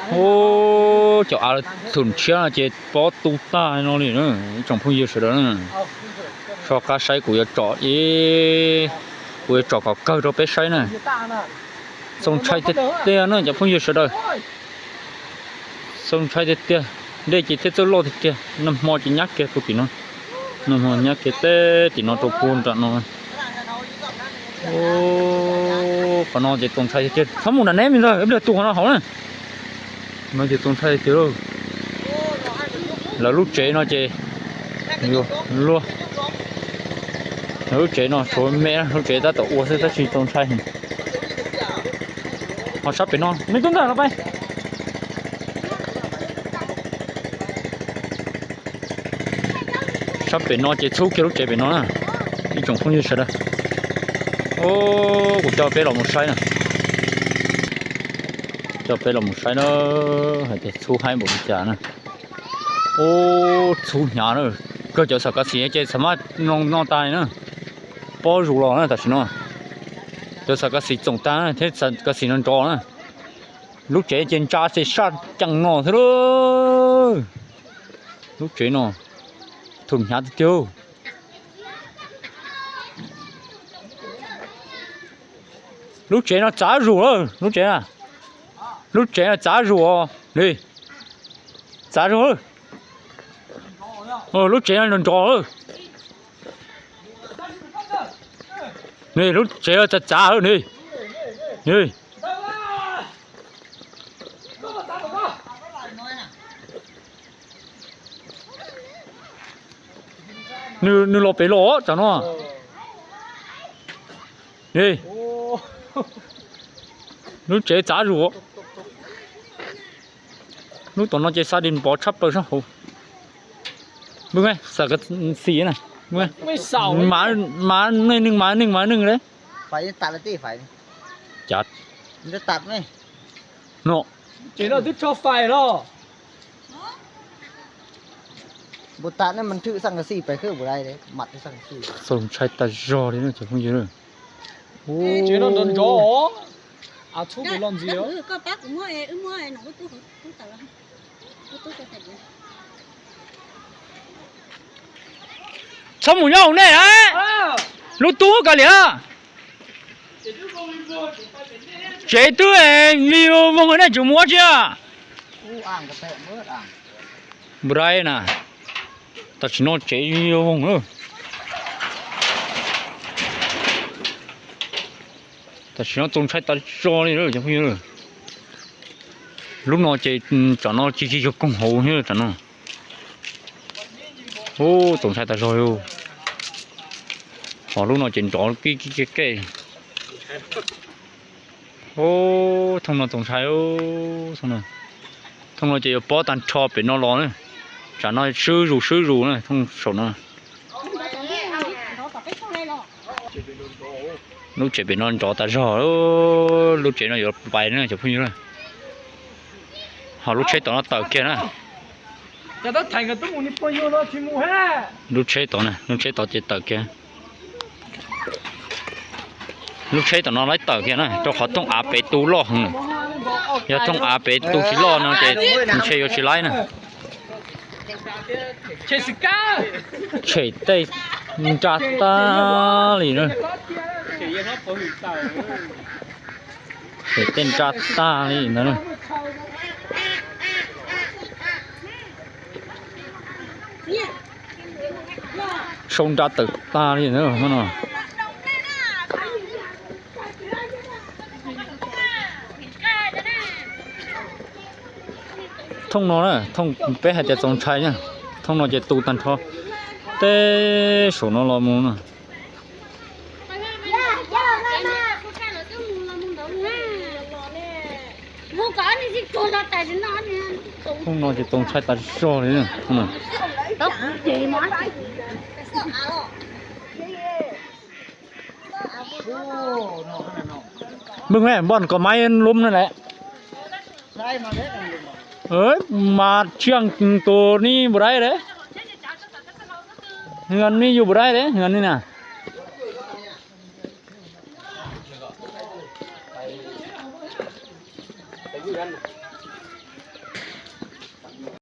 Ub, cov av thum tshiab no ces pob tu tag no li na, ib tsoom phooj ywg sawv daws na. Soj qab saib kuv yuav tsom, kuv yuav tsom kom kawg rau peb saib na. Txaus ntshai tiag tiag na cov phooj ywg sawv daws. Txaus ntshai tiag tiag, dej ces thiaj txawj loj tiag tiag, nag hmo ces nyab kiag puag tim no, nag hmo nyab kiag teb tim no rau puag nram no. Qhov no ces txaus ntshai tiag tiag, txhob mus nram neb me ntag, ib pliag tu qhov no hauv na. No ces txaus ntshai tiag lauj. Lawv lub tsev no ces luag, lawv lub tsev no tshuav me, lub tsev tab tom ua xwb tab sis txaus ntshai. Ho sab pem no me tub ntag los pais. Sab pem no ces txhub kiag lub tsev pem no na, ib tsoom phooj ywg sawv daws. Kuv coj peb los mus saib na, coj peb los mus saib na, hais tias txhub haib npaum li cas na. Ub, txhub hnyav na, kawg cov xam kav xis ces xam maj noj tag li na, pob zus los na tam sim no. Cov xam kav xis txoom tag thiab xam kav xis no nrov na. Lub tsev ces ntsa ces saj cees no xwb lauj. Lub tsev no thum hnyav tiag tiag. Lub tsev no txav zus lawm, lub tsev, lub tsev no txav zus os, li, txav zus. Lub tsev no nrov nrov lawm. Ni lub tsev txav txav lawm ni. Nws los pem los tsam no. Lub tsev txav zus. Lub tom no ces xa dis npov tshaj plaws sab hauv. Xim na, mas nej neeg mas neeg mas neeg le. Cav no. Txaus ntshai tas zog li cov phooj ywg. Txhob mus nyob hauv nej na. Lub tub kav liam. Tsev twb li voog nej tseem mus ua tsi a? Nprai na, tam sim no tsev li voog na. Tam sim no txaus ntshai tas zog li cov phooj ywg. Lub no ces tsam no ci ci yog koog hauv thiab tsam no. Ub, txaus ntshai tas zog li. Ho lub no ces nrov kij kij kej. Ub, thooj no txaus ntshai. Thooj no ces yuav pob tag nrho pem no los na. Tsam no swb zus swb zus na thooj saum no. Lub tsev pem no nrov tas zog, lub tsev no yuav pais na cov phooj ywg. Ho lub tsheb tom no tawm kiag na. Lub tsheb tod, lub tsheb tod ces tawm kiag. Lub tsheb tom no laib tawm kiag na, rau qhov thooj av pem tu loj heev. Yog thooj av pem tu tsis loj no ces ntshe yuav tsis laib na. Tshem tej nra tag li na. Tshem tej nra tag li ntawd. Sau nra tawm tag li ntawd no. Thooj no na, thooj peb hais tias txaus ntshai na, thooj no ces tu tag nrho tej saum no los mus na. Thooj no ces txaus ntshai tas zog li na. Mej, npoj kom maiv lub no lawm. Mas tsiaj tus ni npau dai le. Ni yus npau dai le ni na.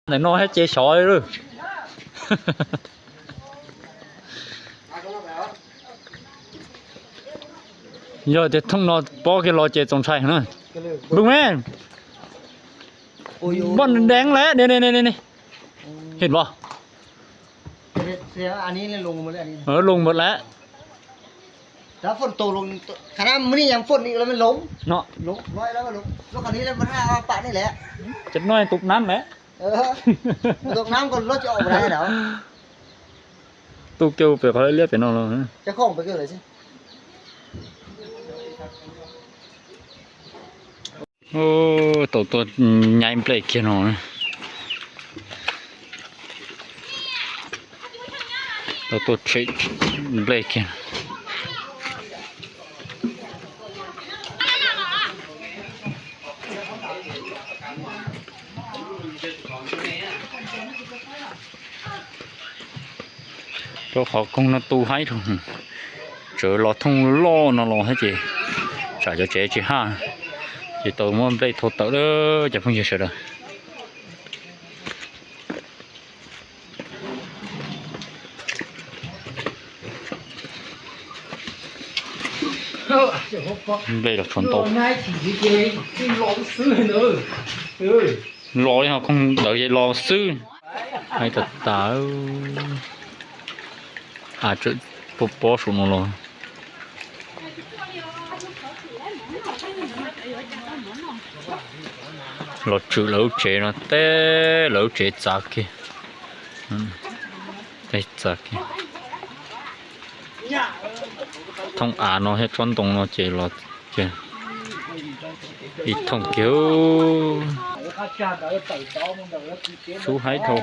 Ntawm no thiab ces xyov li. Yog tias thooj no pob kiag los ces txaus ntshai na. Npug me, npoj deev lawm ne, ne, ne, ne. Hit los. Loo npawd lawm. Cov no tus nab lawm. Tus kiag pem qhov liab pem no los. Tau tuaj nyaib nplej kiag no. Tau tuaj tshem nplej kiag. Rau qhov koog no tu haib dhau, tseem los thooj loj no los thiab ces tsam cov tsev tsis haj, ces tau muab nplej thau tawm lawm cov phooj ywg sawv daws. Nplej los tshuav ntau. Los li ho koog ntawd ces los xwb. Haib tas tas. A, tseem pob pob saum no los. Los tswm lawv lub tsev no, teb lawv lub tsev txav kiag. Txav kiag. Thooj av no thiab tsob ntoo no ces los ib thooj kiag. Xub haib dhau.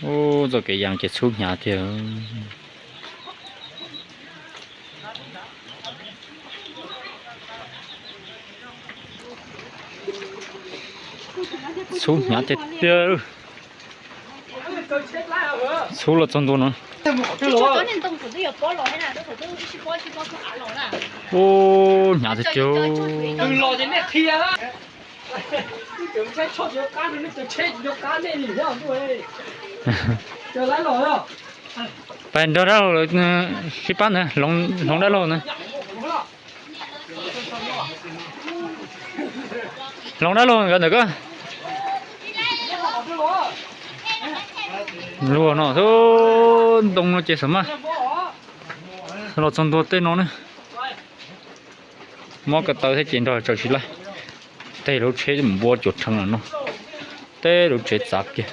Ub, txoj kev yaa ces txhub hnyav tiag. Txhub hnyav tiag tiag. Txhub los txog ntua no. Ub, hnyav tiag tiag. Pais nrog dab laug sib pab ntawd, hloov dab laug ntawd. Hloov dab laug nkawd ntawm ko. Luag no xwb, ntoo no ces xav mas los txog ntua tej no ne. Mob ko taw thiab ces nrog tsaws tsis laij. Tej lub tsheb mus npuab cuag rheev lawm no. Tej lub tsev txav kiag.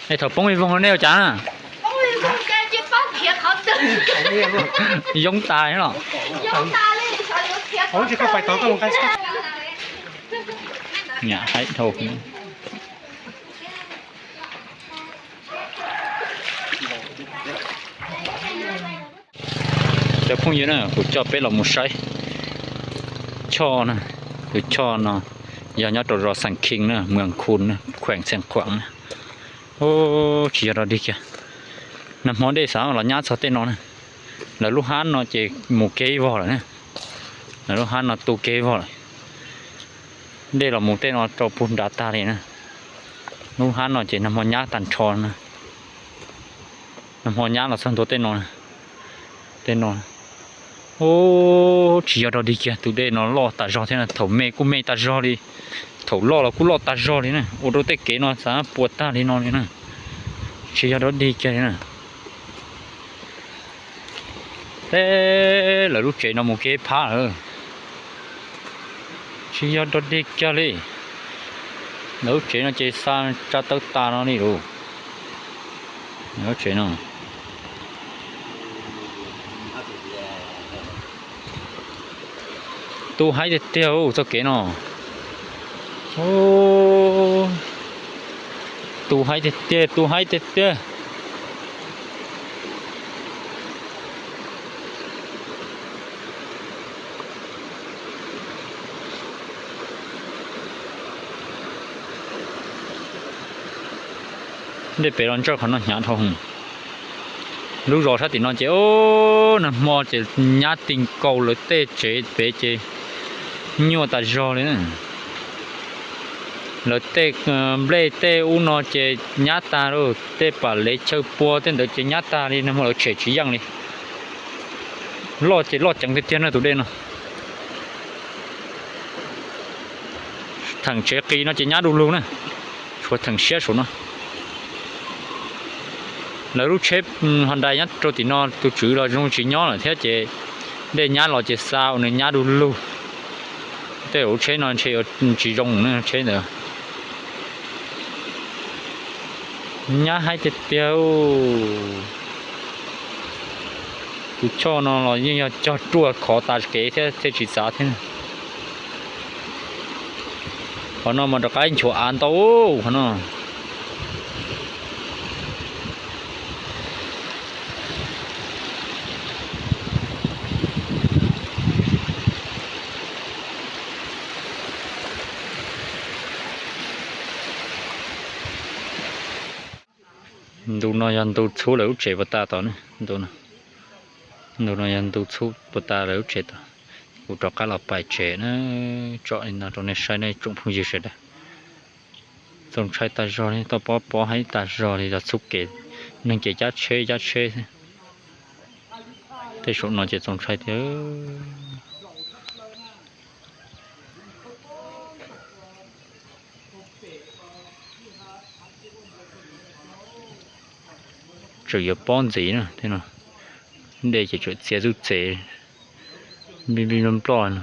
Es thaum poob ib voog no nej ua cas na? Yoob tas los? Nyam haib dhau. Cov phooj ywg na, kuv coj peb los mus saib choj na. Tus choj no yog nyob rau zos Xeem Khees na, Muas Khus na, khueem Xeem Khuam na. Tsis yog dog dig kiag. Nag hmo dej xav los nyab txog tej no na. Lawv lub hab no ces mus kiag ib vog lawm na. Lawv lub hab no tu kiag ib vog lawm. Dej los mus tej no rau puag nrad tag li na. Lub hab no ces nag hmo nyab tag nrho na. Nag hmo nyab los txog ntua tej no. Tej no. Ub, tsis yog dog dig kiag, tus dej no loj tas zog thiab na, thaum me kuj me tas zog li, thaum loj los kuj loj tas zog li na, ua rau tej kev no xav puas tag li no li na. Tsis yog dog dig kiag li na. Tej lawv lub tsev no mus kev phab lawm. Tsis yog dog dig kiag li. Lawv lub tsev no ces xa tsa tawv tas no li lauj. Lub tsev no tu haib tiag tiag txoj kev no. Tu haib tiag tiag, tu haib tiag tiag. Dej pem los ntsawj qhov no hnyav dhau. Lub zos sab tim no ces nag hmo ces nyab ti nkaus lawv tej tsev pem ces nyuaj tas zog li. Lawv tej nplej tej ub no ces nyab tag lawm, tej pam lev chaw pua tej ntawd ces nyab tag li, nag hmo lawv tshem tsis yeej li. Loj ces loj ceev tiag tiag na tus dej no. Theem tsev qis no ces nyab du lug na, tshuav theem siab saum no. Lawv lub tsheb Hyundai nyob rau tim no tus tswv los zoo tsis nyob lawm thiab ces dej nyab los ces xa ua nws nyab du lug. Tej lub tsheb no ntshe yuav tsis zoo na, tsheb ntawd nyab haib tiag tiag. Tus choj no los yeej yog cog ruaj khov tas kev thiab thiaj tsis txav thiab. Qhov no mas rov qab nchuav av ntau qhov no. Ntu no yog ntu txhub lawv lub tsev puas tas tod. Ntu no yog ntu txhub puas tas lawv lub tsev tod. Kuv rov qab los pais tsev na, tsom li no rau nej saib nej tsoom phooj ywg sawv daws. Txaus ntshai tas zog li, toj pob pob haib tas zog li, yog txhub kev, neeg ces cab tsheb cab tsheb. Tej saum no ces txaus ntshai tiag. Tseem yuav pob ntxiv na, tej no dej ces tseem txiav txuj txev nplij nplij nploj nploj no.